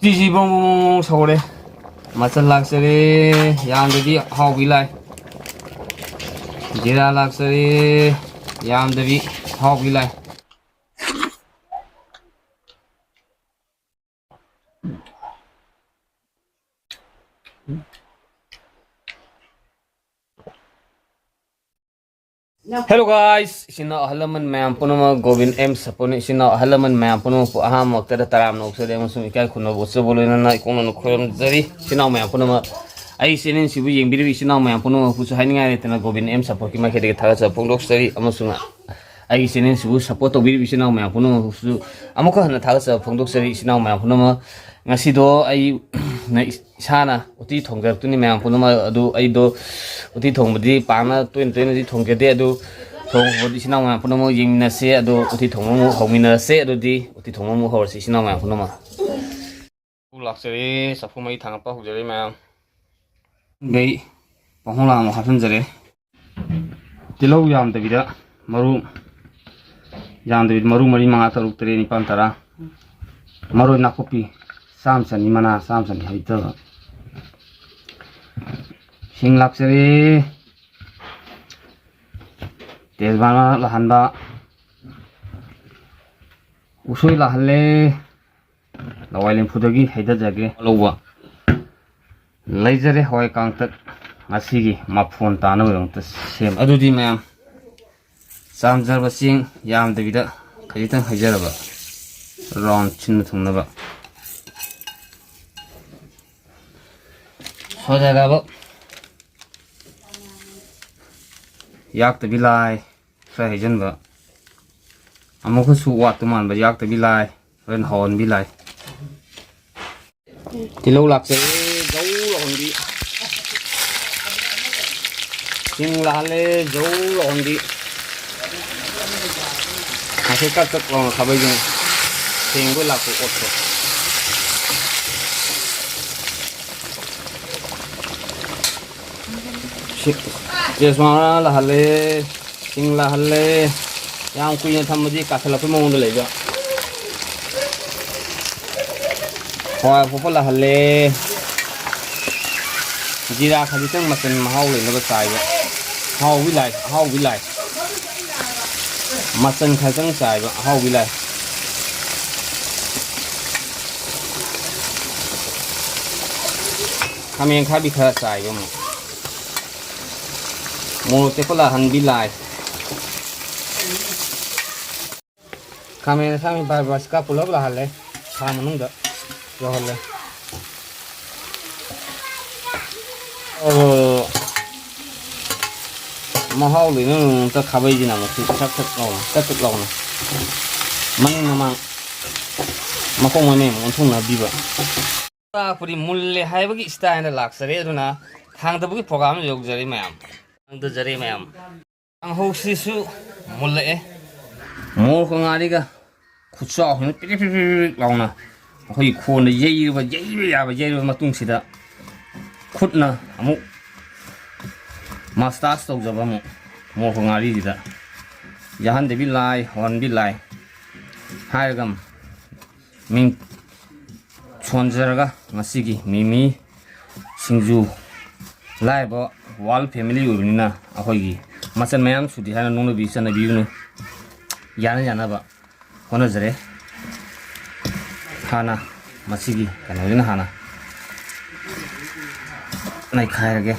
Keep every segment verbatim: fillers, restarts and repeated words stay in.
ꯁꯤꯁꯤ ꯕꯣꯡ ꯕꯣꯡ ꯕꯣꯡ ꯁꯧꯔꯦ꯫ ꯃꯆꯜ ꯂꯥꯛꯆꯔꯦ꯫ ꯌꯥꯝꯗꯕꯤ ꯑꯍꯥꯎꯕꯤ ꯂꯥꯏ꯫ ꯖꯤꯔꯥ ꯂꯥꯛꯆꯔꯦ꯫ ꯌꯥꯝꯗꯕꯤ ꯑꯍꯥꯎꯕꯤ ꯂꯥꯏ꯫ Hello guys, ꯏꯆꯤꯟ ꯏꯅꯥꯎ ꯑꯍꯜ ꯂꯃꯟ ꯃꯌꯥꯝ ꯄꯨꯝꯅꯃꯛ, ꯒꯣꯕꯤꯟ ꯑꯦꯝ ꯁꯄꯣꯔꯠꯅ ꯏꯆꯤꯟ ꯏꯅꯥꯎ ꯑꯍꯜ ꯂꯃꯟ ꯃꯌꯥꯝ ꯄꯨꯝꯅꯃꯛꯄꯨ ꯑꯍꯥꯟꯕꯃꯛꯇꯗ ꯇꯔꯥꯝꯅ ꯑꯣꯛꯆꯔꯤ ꯑꯃꯁꯨꯡ ꯏꯀꯥꯏ ꯈꯨꯝꯅꯕ ꯎꯠꯆꯕ ꯂꯣꯏꯅꯅ ꯏꯀꯣꯛꯅꯅ ꯈꯣꯏꯔꯝꯖꯔꯤ꯫ ꯏꯆꯤꯟ ꯏꯅꯥꯎ ꯃꯌꯥꯝ ꯄꯨꯝꯅꯃꯛ, ꯑꯩꯒꯤ ꯆꯦꯅꯦꯜꯁꯤꯕꯨ ꯌꯦꯡꯕꯤꯔꯤꯕ ꯏꯆꯤꯟ ꯏꯅꯥꯎ ꯃꯌꯥꯝ ꯄꯨꯝꯅꯃꯛꯄꯨꯁꯨ ꯍꯥꯏꯅꯤꯡꯉꯥꯏ ꯂꯩꯇꯅ ꯒꯣꯕꯤꯟ ꯑꯦꯝ ꯁꯄꯣꯔꯠꯀꯤ ꯃꯥꯏꯀꯩꯗꯒꯤ ꯊꯥꯒꯠꯆꯕ ꯐꯣꯡꯗꯣꯛꯆꯔꯤ ꯑꯃꯁꯨꯡ ꯑꯩꯒꯤ ꯆꯦꯅꯦꯜꯁꯤꯕꯨ ꯁꯄꯣꯔꯠ ꯇꯧꯕꯤꯔꯤꯕ ꯏꯆꯤꯟ ꯏꯅꯥꯎ ꯃꯌꯥꯝ ꯄꯨꯝꯅꯃꯛꯄꯨꯁꯨ ꯑꯃꯨꯛꯀ ꯍꯟꯅ ꯊꯥꯒꯠꯆꯕ ꯐꯣꯡꯗꯣꯛꯆꯔꯤ꯫ ꯏꯆꯤꯟ ꯏꯅꯥꯎ ꯃꯌꯥꯝ ꯄꯨꯝꯅꯃꯛ, ꯉꯁꯤꯗꯣ ꯑꯩ ꯅ ꯏꯁꯥꯅ ꯎꯇꯤ ꯊꯣꯡꯖꯔꯛꯇꯣꯏꯅꯤ ꯃꯌꯥꯝ ꯄꯨꯝꯅꯃꯛ꯫ ꯑꯗꯨ ꯑꯩꯗꯣ ꯎꯇꯤ ꯊꯣꯡꯕꯗꯤ ꯄꯥꯛꯅ ꯇꯣꯏꯅ ꯇꯣꯏꯅꯗꯤ ꯊꯣꯡꯖꯗꯦ꯫ ꯑꯗꯨ ꯊꯣꯡꯕꯗꯤ ꯏꯆꯤꯟ ꯏꯅꯥꯎ ꯃꯌꯥꯝ ꯄꯨꯝꯅꯃꯛ ꯌꯦꯡꯃꯤꯟꯅꯁꯦ꯫ ꯑꯗꯨ ꯎꯇꯤ ꯊꯣꯡꯕ ꯑꯃꯨꯛ ꯍꯧꯃꯤꯟꯅꯔꯁꯦ꯫ ꯑꯗꯨꯗꯤ ꯎꯇꯤ ꯊꯣꯡꯕ ꯑꯃꯨꯛ ꯍꯧꯔꯁꯤ ꯏꯆꯤꯟ ꯏꯅꯥꯎ ꯃꯌꯥꯝ ꯄꯨꯝꯅꯃꯛ꯫ ꯂꯥꯛꯆꯔꯦ, ꯆꯐꯨ ꯃꯩ ꯊꯥꯡꯒꯠꯄ ꯍꯧꯖꯔꯦ ꯃꯌꯥꯝ꯫ ꯒꯩ ꯄꯥꯡꯈꯣꯡ ꯂꯥꯡ ꯑꯃꯨꯛ ꯍꯥꯞꯆꯤꯟꯖꯔꯦ꯫ ꯇꯤꯜꯍꯧ ꯌꯥꯝꯗꯕꯤꯗ ꯃꯔꯨ, ꯌꯥꯝꯗꯕꯤꯗ ꯃꯔꯨ ꯃꯔꯤ, ꯃꯉꯥ, ꯇꯔꯨꯛ, ꯇꯔꯦꯠ, ꯅꯤꯄꯥꯜ, ꯇꯔꯥ꯫ ꯃꯔꯣꯏ ꯅꯥꯀꯨꯞꯄꯤ ꯆꯥꯝ ꯆꯅꯤ, ꯃꯅꯥ ꯆꯥꯝ ꯆꯅꯤ ꯍꯩꯇꯕ꯫ ꯁꯤꯡ ꯂꯥꯛꯆꯔꯦ꯫ ꯇꯦꯖꯄꯥꯅ ꯂꯥꯛꯍꯟꯕ꯫ ꯎꯁꯣꯏ ꯂꯥꯛꯍꯜꯂꯦ꯫ ꯂꯋꯥꯏ ꯂꯦꯝꯐꯨꯗꯒꯤ ꯍꯩꯊꯖꯒꯦ꯫ ꯂꯧꯕ ꯂꯩꯖꯔꯦ꯫ ꯍꯋꯥꯏ ꯀꯥꯡꯇꯛ ꯉꯁꯤꯒꯤ ꯃꯐꯣꯟ ꯇꯥꯅꯕꯒꯤꯗꯃꯛꯇ ꯁꯦꯝ꯫ ꯑꯗꯨꯗꯤ ꯃꯌꯥꯝ, ꯆꯥꯝꯖꯕ ꯆꯦꯡ ꯌꯥꯝꯗꯕꯤꯗ ꯈꯖꯤꯛꯇꯪ ꯍꯩꯖꯔꯕ, ꯔꯥꯎꯟ ꯁꯤꯟꯕ ꯊꯨꯡꯅꯕ꯫ ꯁꯣꯗꯥꯒꯕ ꯌꯥꯛꯇꯕꯤ ꯂꯥꯏ꯫ ꯈꯔ ꯍꯩꯖꯤꯟꯕ꯫ ꯑꯃꯨꯛꯀꯁꯨ ꯋꯥꯠꯇꯨ ꯃꯥꯟꯕ ꯌꯥꯛꯇꯕꯤ ꯂꯥꯏ꯫ ꯍꯣꯔꯦꯟ ꯍꯧꯍꯟꯕꯤ ꯂꯥꯏ꯫ ꯇꯤꯜꯍꯧ ꯂꯥꯛꯆꯔꯦ, ꯖꯧ ꯂꯥꯎꯍꯟꯕꯤ꯫ ꯆꯤꯡ ꯂꯥꯛꯍꯜꯂꯦ, ꯖꯧ ꯂꯥꯎꯍꯟꯕꯤ꯫ ꯉꯁꯤ ꯀꯛ ꯀꯛ ꯂꯥꯎꯅ ꯈꯥꯕꯩꯁꯤꯅ ꯊꯦꯡꯕ ꯂꯥꯛꯄ ꯑꯣꯠꯄ꯫ ꯁꯤ ꯇꯦꯖꯄꯥꯅ ꯂꯥꯛꯍꯜꯂꯦ, ꯁꯤꯡ ꯂꯥꯛꯍꯜꯂꯦ꯫ ꯌꯥꯝ ꯀꯨꯏꯅ ꯊꯝꯃꯗꯤ ꯀꯥꯈꯠꯂꯛꯄꯩ ꯃꯑꯣꯡꯗ ꯂꯩꯕ꯫ ꯍꯋꯥꯏ ꯑꯄꯣꯛꯄ ꯂꯥꯛꯍꯜꯂꯦ꯫ ꯖꯤꯔꯥ ꯈꯖꯤꯛꯇꯪ ꯃꯆꯜ ꯃꯍꯥꯎ ꯂꯩꯅꯕ ꯆꯥꯏꯕ꯫ ꯑꯍꯥꯎꯕꯤ ꯂꯥꯏ, ꯑꯍꯥꯎꯕꯤ ꯂꯥꯏ꯫ ꯃꯆꯜ ꯈꯖꯤꯛꯇꯪ ꯆꯥꯏꯕ, ꯑꯍꯥꯎꯕꯤ ꯂꯥꯏ꯫ ꯈꯥꯃꯦꯟ ꯑꯈꯥꯕꯤ ꯈꯔ ꯆꯥꯏꯕ ꯑꯃꯨꯛ꯫ ꯃꯣꯔꯣꯛ ꯇꯦꯛꯄ ꯂꯥꯛꯍꯟꯕꯤ ꯂꯥꯏ꯫ ꯈꯥꯃꯦꯟ ꯑꯁꯥꯡꯕꯤ ꯕꯥꯔ ꯕꯥꯁꯀꯥ ꯄꯨꯂꯞ ꯂꯥꯛꯍꯜꯂꯦ꯫ ꯈꯥ ꯃꯅꯨꯡꯗ ꯌꯧꯍꯜꯂꯦ꯫ ꯑꯣ, ꯃꯍꯥꯎ ꯂꯩꯅ ꯑꯝꯇ ꯈꯥꯕꯩꯁꯤꯅ ꯑꯃꯨꯛ ꯊꯛ ꯊꯛ ꯂꯥꯎꯅ, ꯇꯛ ꯇꯛ ꯂꯥꯎꯅ꯫ ꯃꯅꯤꯡ ꯃꯃꯥꯡ, ꯃꯈꯣꯡ ꯃꯅꯤꯡ ꯑꯃꯨꯛ ꯑꯣꯟꯊꯣꯛꯅꯕꯤꯕ꯫ ꯄꯨꯔꯥ ꯄꯨꯔꯤ ꯃꯨꯜꯂꯦ ꯍꯥꯏꯕꯒꯤ ꯁ꯭ꯇꯥꯏꯜꯗ ꯂꯥꯛꯆꯔꯦ꯫ ꯑꯗꯨꯅ ꯊꯥꯡꯗꯕꯒꯤ ꯄ꯭ꯔꯣꯒ꯭ꯔꯥꯝ ꯌꯧꯖꯔꯦ ꯃꯌꯥꯝ꯫ ꯊꯥꯡꯗꯖꯔꯦ ꯃꯌꯥꯝ꯫ ꯀꯥꯡꯍꯧꯁꯤꯁꯨ ꯃꯨꯜꯂꯛꯑꯦ꯫ ꯃꯣꯔꯣꯛꯀ ꯉꯥꯔꯤꯒ ꯈꯨꯠꯆꯥꯎꯁꯤꯅ ꯄꯤꯔꯤꯛ ꯄꯤꯔꯤꯛ ꯄꯤꯔꯤꯛ ꯂꯥꯎꯅ ꯑꯩꯈꯣꯏꯒꯤ ꯈꯣꯟꯗ ꯌꯩꯔꯕ, ꯌꯩꯕ ꯌꯥꯕ ꯌꯩꯔꯕ ꯃꯇꯨꯡꯁꯤꯗ ꯈꯨꯠꯅ ꯑꯃꯨꯛ ꯃꯁꯇꯥꯁ ꯇꯧꯖꯕ ꯑꯃꯨꯛ ꯃꯣꯔꯣꯛꯀ ꯉꯥꯔꯤꯁꯤꯗ ꯌꯥꯍꯟꯗꯕꯤ ꯂꯥꯏ, ꯍꯧꯍꯟꯕꯤ ꯂꯥꯏ ꯍꯥꯏꯔꯒ ꯃꯤꯡ ꯁꯣꯟꯖꯔꯒ ꯉꯁꯤꯒꯤ ꯃꯤꯃꯤ ꯁꯤꯡꯖꯨ ꯂꯥꯏꯔꯕ ꯋꯥꯔꯜ ꯐꯦꯃꯤꯂꯤ ꯑꯣꯏꯕꯅꯤꯅ ꯑꯩꯈꯣꯏꯒꯤ ꯃꯆꯜ ꯃꯌꯥꯝ ꯁꯨꯗꯦ ꯍꯥꯏꯅ ꯅꯣꯛꯅꯕꯤ ꯆꯠꯅꯕꯤꯒꯅꯨ꯫ ꯌꯥꯅ ꯌꯥꯅꯕ ꯍꯣꯠꯅꯖꯔꯦ꯫ ꯍꯥꯟꯅ ꯃꯁꯤꯒꯤ ꯀꯩꯅꯣꯁꯤꯅ ꯍꯥꯟꯅ ꯅꯩꯈꯥꯏꯔꯒꯦ꯫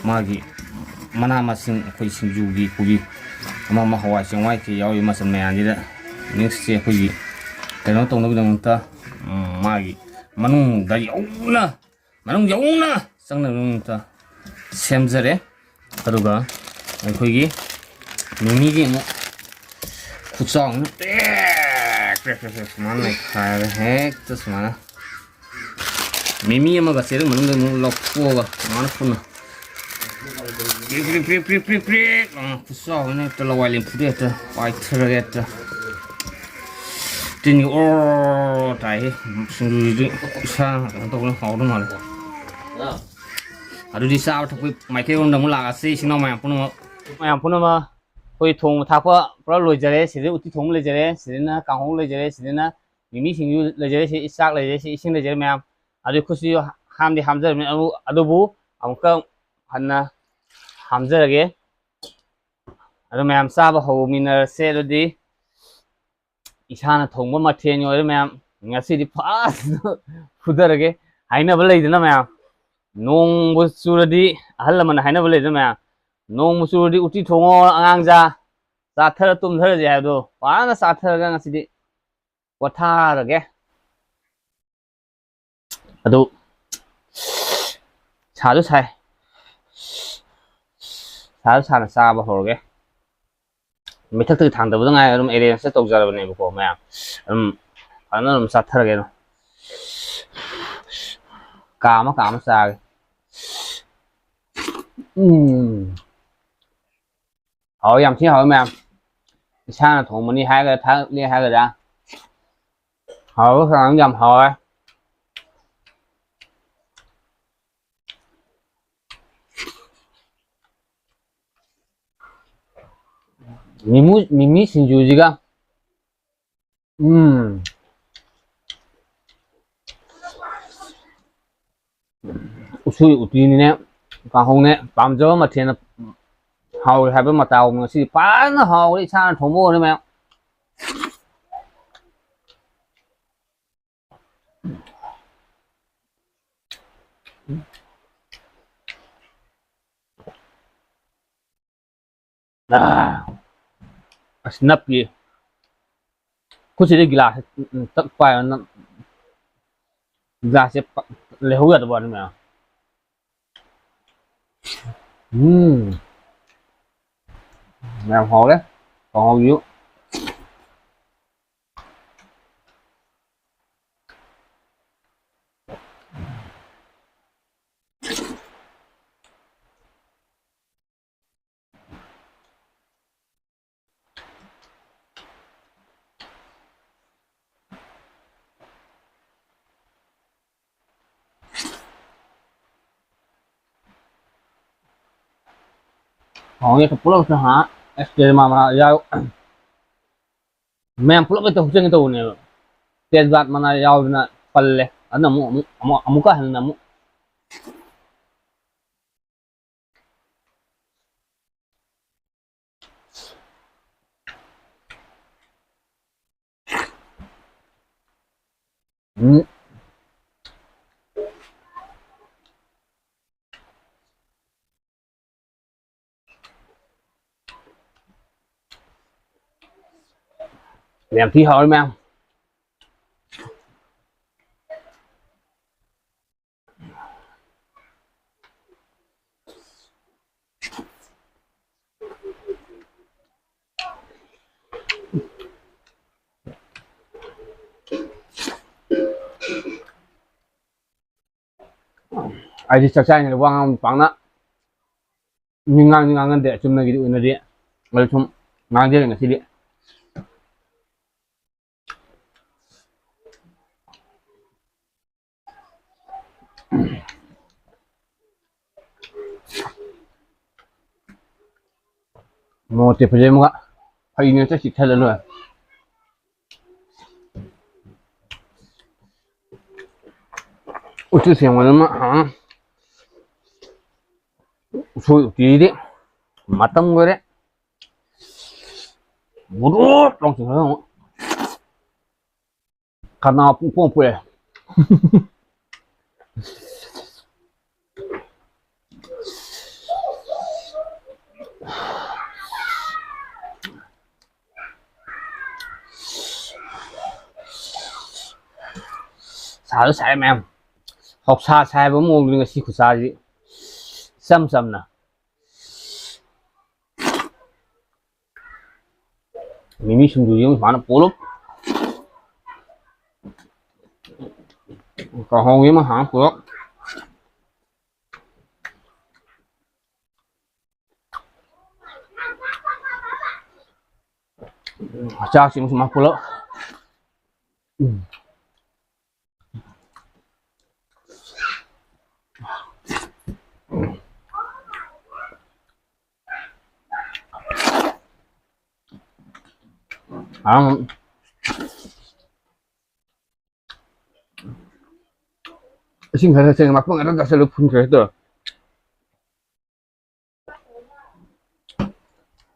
ꯃꯥꯒꯤ ꯃꯅꯥ ꯃꯁꯤꯡ ꯑꯩꯈꯣꯏ ꯁꯤꯡꯖꯨꯒꯤ ꯀꯣꯕꯤ ꯑꯃ ꯑꯃ ꯍꯋꯥꯏ ꯆꯦꯡꯋꯥꯏ ꯀꯩ ꯌꯥꯎꯔꯤꯕ ꯃꯆꯜ ꯃꯌꯥꯝꯁꯤꯗ ꯃꯤꯛꯁꯁꯦ ꯑꯩꯈꯣꯏꯒꯤ ꯀꯩꯅꯣ ꯇꯧꯅꯕꯒꯤꯗꯃꯛꯇ, ꯎꯝ, ꯃꯥꯒꯤ ꯃꯅꯨꯡꯗ ꯌꯧꯅ, ꯃꯅꯨꯡ ꯌꯧꯅ ꯆꯪꯅꯕꯒꯤꯗꯃꯛꯇ ꯁꯦꯝꯖꯔꯦ꯫ ꯑꯗꯨꯒ ꯑꯩꯈꯣꯏꯒꯤ ꯃꯤꯃꯤꯒꯤ ꯑꯃꯨꯛ ꯈꯨꯠꯆꯥꯎ ꯑꯃ ꯄꯦꯛ ꯄꯦꯛ ꯄꯦꯛ ꯄꯦꯛ ꯁꯨꯃꯥꯏꯅ ꯅꯩꯈꯥꯏꯔꯒ ꯍꯦꯛꯇ ꯁꯨꯃꯥꯏꯅ ꯃꯤꯃꯤ ꯑꯃꯒ ꯆꯦꯔꯪ ꯃꯅꯨꯡꯗ ꯑꯃꯨꯛ ꯂꯧꯊꯣꯛꯑꯒ ꯁꯨꯃꯥꯏꯅ ꯄꯨꯟꯅ ꯄ꯭ꯔꯤꯛ ꯄ꯭ꯔꯤꯛ ꯄ꯭ꯔꯤꯛ ꯄ꯭ꯔꯤꯛ ꯄ꯭ꯔꯤꯛ ꯄ꯭ꯔꯤꯛ ꯂꯥꯎꯅ ꯈꯨꯠꯆꯥꯎ ꯑꯃ ꯍꯦꯛꯇ ꯂꯋꯥꯏ ꯂꯦꯝꯐꯨꯗ ꯍꯦꯛꯇ ꯄꯥꯏꯊꯔꯒ ꯍꯦꯛꯇ ꯇꯤꯟꯒꯤ ꯑꯣꯔ ꯇꯥꯏꯍꯦ꯫ ꯁꯤꯡꯖꯨꯁꯤꯗꯤ ꯏꯁꯥ ꯀꯩꯅꯣ ꯇꯧꯕꯅ ꯍꯥꯎꯗꯧ ꯃꯥꯜꯂꯦ꯫ ꯑꯗꯨꯗꯤ ꯆꯥꯕ ꯊꯛꯄꯒꯤ ꯃꯥꯏꯀꯩꯔꯣꯝꯗ ꯑꯃꯨꯛ ꯂꯥꯛꯑꯁꯤ, ꯏꯆꯤꯟ ꯏꯅꯥꯎ ꯃꯌꯥꯝ ꯄꯨꯝꯅꯃꯛ꯫ ꯃꯌꯥꯝ ꯄꯨꯝꯅꯃꯛ ꯑꯩꯈꯣꯏ ꯊꯣꯡꯕ ꯊꯥꯛꯄ ꯄꯨꯔꯥ ꯂꯣꯏꯖꯔꯦ꯫ ꯁꯤꯗꯩ ꯎꯇꯤ ꯊꯣꯡꯕ ꯂꯩꯖꯔꯦ, ꯁꯤꯗꯅ ꯀꯥꯡꯍꯧ ꯂꯩꯖꯔꯦ, ꯁꯤꯗꯅ ꯃꯤꯃꯤ ꯁꯤꯡꯖꯨ ꯂꯩꯖꯔꯦ, ꯁꯤ ꯆꯥꯛ ꯂꯩꯖꯔꯦ, ꯁꯤ ꯏꯁꯤꯡ ꯂꯩꯖꯔꯦ ꯃꯌꯥꯝ꯫ ꯑꯗꯨ ꯈꯨꯠꯁꯨ ꯍꯥꯝꯗꯤ ꯍꯥꯝꯖꯔꯕꯅꯤ, ꯑꯗꯨ-, ꯑꯗꯨꯕꯨ ꯑꯃꯨꯛꯀ ꯍꯟꯅ ꯍꯥꯝꯖꯔꯒꯦ꯫ ꯑꯗꯨ ꯃꯌꯥꯝ ꯆꯥꯕ ꯍꯧꯃꯤꯟꯅꯔꯁꯦ꯫ ꯑꯗꯨꯗꯤ ꯏꯁꯥꯅ ꯊꯣꯡꯕ ꯃꯊꯦꯜꯒꯤ ꯑꯣꯏꯔꯦ ꯃꯌꯥꯝ꯫ ꯉꯁꯤꯗꯤ ꯐꯖꯅ ꯐꯨꯊꯔꯒꯦ꯫ ꯍꯥꯏꯅꯕ ꯂꯩꯗꯅ ꯃꯌꯥꯝ, ꯅꯣꯡꯕꯨ ꯆꯨꯔꯗꯤ, ꯑꯍꯜ ꯂꯃꯟꯅ ꯍꯥꯏꯅꯕ ꯂꯩꯗꯅ ꯃꯌꯥꯝ, "ꯅꯣꯡꯕꯨ ꯆꯨꯔꯗꯤ ꯎꯇꯤ ꯊꯣꯡꯉꯣ ꯑꯉꯥꯡꯖꯥ, ꯆꯥꯊꯔ ꯇꯨꯝꯊꯔꯁꯦ" ꯍꯥꯏꯕꯗꯣ꯫ ꯐꯖꯅ ꯆꯥꯊꯔꯒ ꯉꯁꯤꯗꯤ ꯄꯣꯊꯥꯔꯒꯦ꯫ ꯑꯗꯨ ꯁꯥꯁꯨ ꯁꯥꯏ, ꯁꯥꯁꯨ ꯁꯥꯅ ꯆꯥꯕ ꯍꯧꯔꯒꯦ꯫ ꯃꯩꯊꯛꯇꯒꯤ ꯊꯥꯡꯗꯕꯗ ꯉꯥꯏꯔꯦ꯫ ꯑꯗꯨꯝ arrange ꯇꯧꯖꯔꯕꯅꯦꯕꯀꯣ ꯃꯌꯥꯝ꯫ ꯑꯗꯨꯝ ꯐꯖꯅ ꯑꯗꯨꯝ ꯆꯥꯊꯔꯒꯦ ꯑꯗꯨꯝ꯫ ꯀꯥ ꯑꯃ ꯀꯥ ꯑꯃ ꯆꯥꯒꯦ꯫ ꯎꯝ꯫ ꯍꯥꯎꯋꯦ, ꯌꯥꯝ ꯊꯤ ꯍꯥꯎꯋꯦ ꯃꯌꯥꯝ꯫ ꯏꯁꯥꯅ ꯊꯣꯡꯕꯅꯤ ꯍꯥꯏꯒꯗ꯭ꯔꯥ, ꯊꯥꯒꯠꯂꯤ ꯍꯥꯏꯒꯗ꯭ꯔꯥ, ꯍꯥꯎꯕ ꯈꯔ ꯌꯥꯝ ꯍꯥꯎꯋꯦ꯫ ꯃꯤꯃꯨ-, ꯃꯤꯃꯤ ꯁꯤꯡꯖꯨꯁꯤꯒ꯫ ꯎꯝ꯫ ꯎꯁꯣꯏ ꯎꯇꯤꯅꯤꯅꯦ, ꯀꯥꯡꯍꯧꯅꯦ, ꯄꯥꯝꯖꯕ ꯃꯊꯦꯜꯅ ꯍꯥꯎꯔꯦ ꯍꯥꯏꯕ ꯃꯇꯥꯒꯨꯝꯕ ꯉꯁꯤꯗꯤ ꯐꯖꯅ ꯍꯥꯎꯔꯦ, ꯏꯁꯥꯅ ꯊꯣꯡꯕ ꯑꯣꯏꯔꯦ ꯃꯌꯥꯝ꯫ ꯑꯥ, ꯑꯁ ꯅꯞꯄꯤ꯫ ꯈꯨꯠꯁꯤꯗ ꯒꯤꯂꯥꯁꯁꯦ, ꯎꯝ, ꯎꯝ, ꯇꯛ ꯄꯥꯏꯔ ꯅꯞ-, ꯒꯤꯂꯥꯁꯁꯦ ꯄ-, ꯂꯩꯍꯧ ꯌꯥꯗꯕ ꯋꯥꯅꯤ ꯃꯌꯥꯝ꯫ ꯎꯝ꯫ ꯌꯥꯝ ꯍꯥꯎꯔꯦ꯫ ꯀꯥꯡꯍꯧꯁꯨ꯫ ꯍꯥꯎꯅꯦ, ꯄꯨꯂꯞ ꯍꯥ, ꯑꯦꯁ ꯀꯦ ꯃꯥꯃ ꯌꯥꯎ-, ꯃꯌꯥꯝ ꯄꯨꯂꯞ ꯍꯦꯛꯇ ꯍꯨꯞꯆꯟꯒꯦ ꯇꯧꯕꯅꯦꯕ꯫ ꯇꯦꯖꯄꯥꯠ ꯃꯅꯥ ꯌꯥꯎꯗꯅ ꯄꯜꯂꯦ꯫ ꯑꯗꯨꯅ ꯑꯃꯨꯛ, ꯑꯃꯨꯛ, ꯑꯃꯨꯛ, ꯑꯃꯨꯛꯀ ꯍꯟꯅ ꯑꯃꯨꯛ ꯎꯝ꯫ ꯌꯥꯝ ꯊꯤ ꯍꯥꯎꯔꯦ ꯃꯌꯥꯝ꯫ ꯑꯩꯗꯤ ꯆꯥꯛ ꯆꯥꯔꯤꯉꯩꯗ ꯋꯥ ꯉꯥꯡꯕ ꯄꯥꯛꯅ ꯃꯤ ꯉꯥꯡꯗꯤ ꯉꯥꯡꯒꯟꯗꯦ, ꯆꯨꯝꯅꯒꯤꯗꯤ ꯎꯅꯗꯦ꯫ ꯑꯗꯨ ꯁꯨꯝ ꯉꯥꯡꯖꯒꯦ ꯉꯁꯤꯗꯤ꯫ ꯃꯣꯔꯣꯛ ꯑꯇꯦꯛꯄꯁꯦ ꯑꯃꯒ ꯐꯩꯅꯦ ꯍꯦꯛꯇ ꯆꯤꯛꯊꯠꯂ ꯂꯣꯏꯔꯦ꯫ ꯎꯇꯤ ꯊꯣꯡꯕꯗꯨꯃ ꯍꯥꯎꯅ꯫ ꯎꯁꯣꯏ ꯎꯇꯤꯗꯤ ꯃꯇꯝ ꯑꯣꯏꯔꯦ꯫ ꯕꯨꯗꯨꯞ ꯂꯥꯎ ꯆꯤꯡꯈꯠꯂꯒ ꯑꯃꯨꯛ ꯈꯅꯥꯎ ꯄꯨꯡꯄꯣꯡ ꯄꯣꯛꯑꯦ꯫ ꯁꯥꯁꯨ ꯁꯥꯏ ꯃꯌꯥꯝ꯫ ꯍꯧꯁꯥ ꯁꯥꯏꯕ ꯃꯑꯣꯡꯗꯨꯅꯤ ꯉꯁꯤ ꯈꯨꯠꯁꯥꯁꯤ꯫ ꯏꯆꯝ ꯆꯝꯅ꯫ ꯃꯤꯃꯤ ꯁꯤꯡꯖꯨꯁꯤ ꯑꯃ ꯁꯨꯃꯥꯏꯅ ꯄꯨꯂꯞ꯫ ꯀꯥꯡꯍꯧꯒꯤ ꯑꯃ ꯍꯥꯟꯅ ꯄꯨꯂꯞ꯫ ꯆꯥꯛꯁꯤ ꯑꯃ ꯁꯨꯃꯥꯏꯅ ꯄꯨꯂꯞ꯫ ꯎꯝ꯫ ꯑꯪ꯫ ꯏꯁꯤꯡ ꯈꯔ ꯊꯛꯆꯤꯜꯂꯒ ꯃꯄꯪ ꯈꯔ ꯆꯥꯁꯤꯜꯂꯒ ꯐꯨꯟ ꯈꯔ ꯇꯧꯔ꯫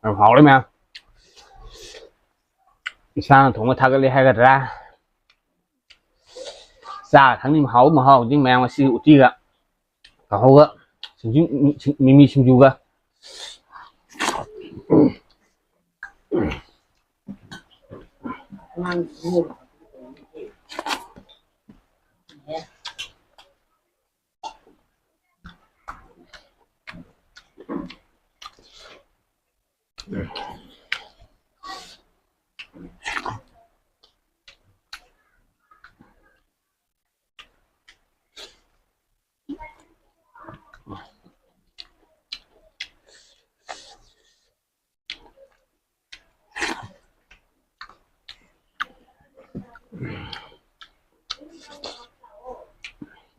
ꯌꯥꯝ ꯍꯥꯎꯔꯦ ꯃꯌꯥꯝ꯫ ꯏꯁꯥꯅ ꯊꯣꯡꯕ ꯊꯥꯒꯠꯂꯦ ꯍꯥꯏꯒꯗ꯭ꯔꯥ? ꯆꯥ ꯊꯛꯅꯤꯡꯕ ꯍꯥꯎꯕ ꯃꯍꯥꯎꯗꯤ ꯃꯌꯥꯝ ꯉꯁꯤ ꯎꯇꯤꯒ ꯀꯥꯡꯍꯧꯒ ꯁꯤꯡꯖꯨ, ꯃꯤꯃꯤ ꯁꯤꯡꯖꯨꯒ꯫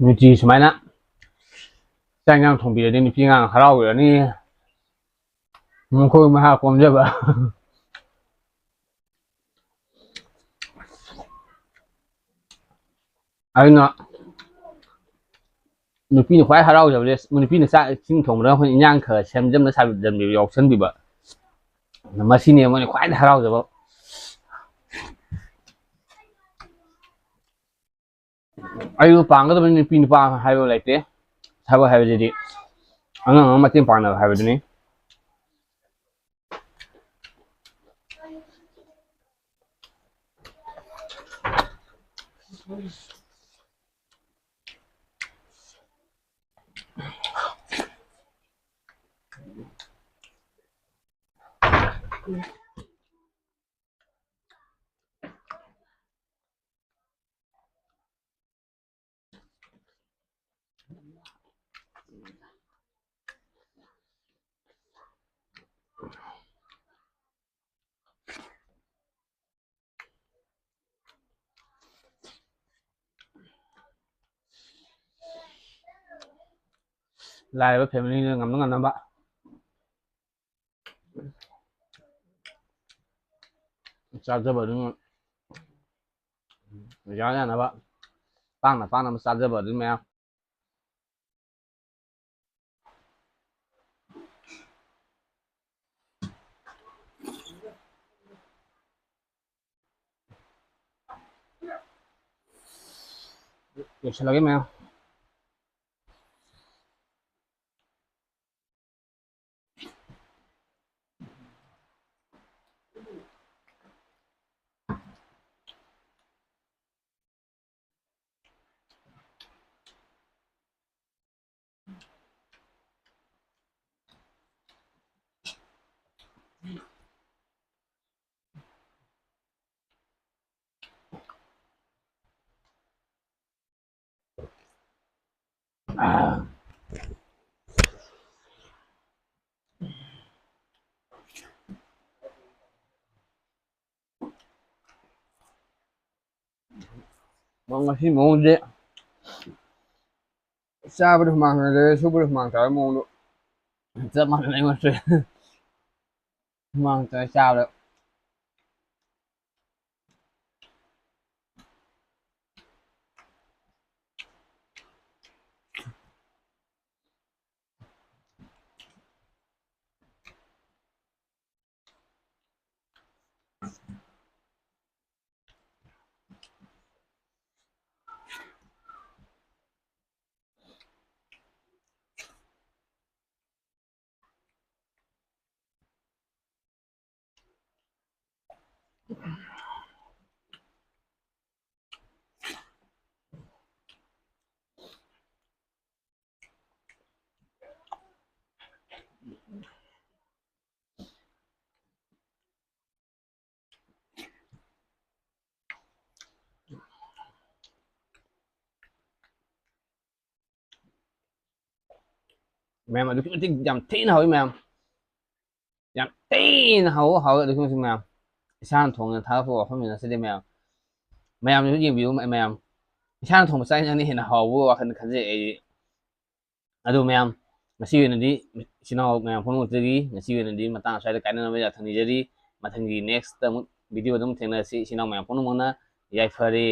ꯅꯨꯡꯇꯤ ꯁꯨꯃꯥꯏꯅ ꯆꯥꯛ ꯏꯟꯖꯥꯡ ꯊꯣꯡꯕꯤꯔꯗꯤ ꯅꯨꯄꯤ ꯑꯉꯥꯡ ꯍꯔꯥꯎꯕꯤꯔꯅꯤ꯫ ꯃꯈꯣꯏ ꯃꯍꯥ ꯀꯣꯝꯖꯕ꯫ ꯑꯗꯨꯅ ꯅꯨꯄꯤꯅ ꯈ꯭ꯋꯥꯏ ꯍꯔꯥꯎꯖꯕꯁꯦ, ꯅꯨꯄꯤꯅ ꯆꯥꯛ ꯏꯁꯤꯡ ꯊꯣꯡꯕꯗ ꯑꯩꯈꯣꯏꯅ ꯏꯟꯖꯥꯡ ꯈꯔ ꯁꯦꯝꯖꯟꯕ ꯁꯥꯖꯟꯕꯤꯕ ꯌꯥꯎꯁꯟꯕꯤꯕ, ꯃꯁꯤꯅꯦ ꯃꯣꯏꯅ ꯈ꯭ꯋꯥꯏꯗꯒꯤ ꯍꯔꯥꯎꯖꯕ꯫ ꯑꯩꯕꯨ ꯄꯥꯝꯒꯗꯕꯅꯤ, ꯅꯨꯄꯤ ꯅꯨꯄꯥ ꯍꯥꯏꯕ ꯂꯩꯇꯦ꯫ ꯊꯕꯛ ꯍꯥꯏꯕꯁꯤꯗꯤ ꯑꯉꯝ ꯑꯉꯝ ꯃꯇꯦꯡ ꯄꯥꯡꯅꯕ ꯍꯥꯏꯕꯗꯨꯅꯤ꯫ ꯂꯥꯏꯔꯕ ꯐꯦꯃꯤꯂꯤꯅ ꯉꯝꯅ ꯉꯝꯅꯕ ꯆꯥꯖꯕꯗꯨꯅ ꯌꯥ ꯌꯥꯅꯕ ꯄꯥꯡꯅ ꯄꯥꯡꯅ ꯑꯃ ꯆꯥꯖꯕ ꯑꯗꯨ ꯃꯌꯥꯝ꯫ ꯂꯣꯏꯁꯤꯜꯂꯒꯦ ꯃꯌꯥꯝ꯫ ꯃꯑꯣꯡ, ꯉꯁꯤ ꯃꯑꯣꯡꯁꯦ ꯆꯥꯕꯗ ꯍꯨꯃꯥꯡ ꯇꯥꯗꯦ, ꯁꯨꯕꯗ ꯍꯨꯃꯥꯡ ꯇꯥꯕꯒꯤ ꯃꯑꯣꯡꯗꯣ ꯆꯞ ꯃꯥꯟꯅꯅ ꯑꯩꯉꯣꯟꯗꯁꯨ ꯍꯨꯃꯥꯡ ꯇꯥꯏ ꯆꯥꯕꯗ꯫ ꯃꯌꯥꯝ, ꯑꯗꯨꯛꯀꯤ ꯃꯇꯤꯛ ꯌꯥꯝ ꯊꯤꯅ ꯍꯥꯎꯋꯤ ꯃꯌꯥꯝ, ꯌꯥꯝ ꯊꯤꯅ ꯍꯥꯎ, ꯍꯥꯎꯋꯤ ꯑꯗꯨꯛꯀꯤ ꯃꯇꯤꯛ ꯃꯌꯥꯝ꯫ ꯏꯁꯥꯅ ꯊꯣꯡꯗꯅ ꯊꯥꯒꯠꯄ ꯋꯥꯐꯝꯅꯤ ꯉꯁꯤꯗꯤ ꯃꯌꯥꯝ꯫ ꯃꯌꯥꯝꯅꯁꯨ ꯌꯦꯡꯕꯤꯌꯨ ꯃꯌꯥꯝ, ꯏꯁꯥꯅ ꯊꯣꯡꯕ ꯆꯥꯛ ꯏꯟꯁꯥꯡꯅ ꯍꯦꯟꯅ ꯍꯥꯎꯕ ꯋꯥꯈꯜ ꯈꯟꯖꯩ ꯑꯩꯗꯤ꯫ ꯑꯗꯨ ꯃꯌꯥꯝ, ꯉꯁꯤ ꯑꯣꯏꯅꯗꯤ ꯏꯆꯤꯟ ꯏꯅꯥꯎ ꯃꯌꯥꯝ ꯄꯨꯝꯅꯃꯛꯇꯒꯤ ꯉꯁꯤ ꯑꯣꯏꯅꯗꯤ ꯃꯇꯥꯡ ꯑꯁ꯭ꯋꯥꯏꯗ ꯀꯥꯏꯅꯅꯕ ꯌꯥꯊꯪ ꯅꯤꯖꯔꯤ꯫ ꯃꯊꯪꯒꯤ next ꯑꯃꯨꯛ video ꯗ ꯑꯃꯨꯛ ꯊꯦꯡꯅꯔꯁꯤ꯫ ꯏꯆꯤꯟ ꯏꯅꯥꯎ ꯃꯌꯥꯝ ꯄꯨꯝꯅꯃꯛꯅ ꯌꯥꯏꯐꯔꯦ꯫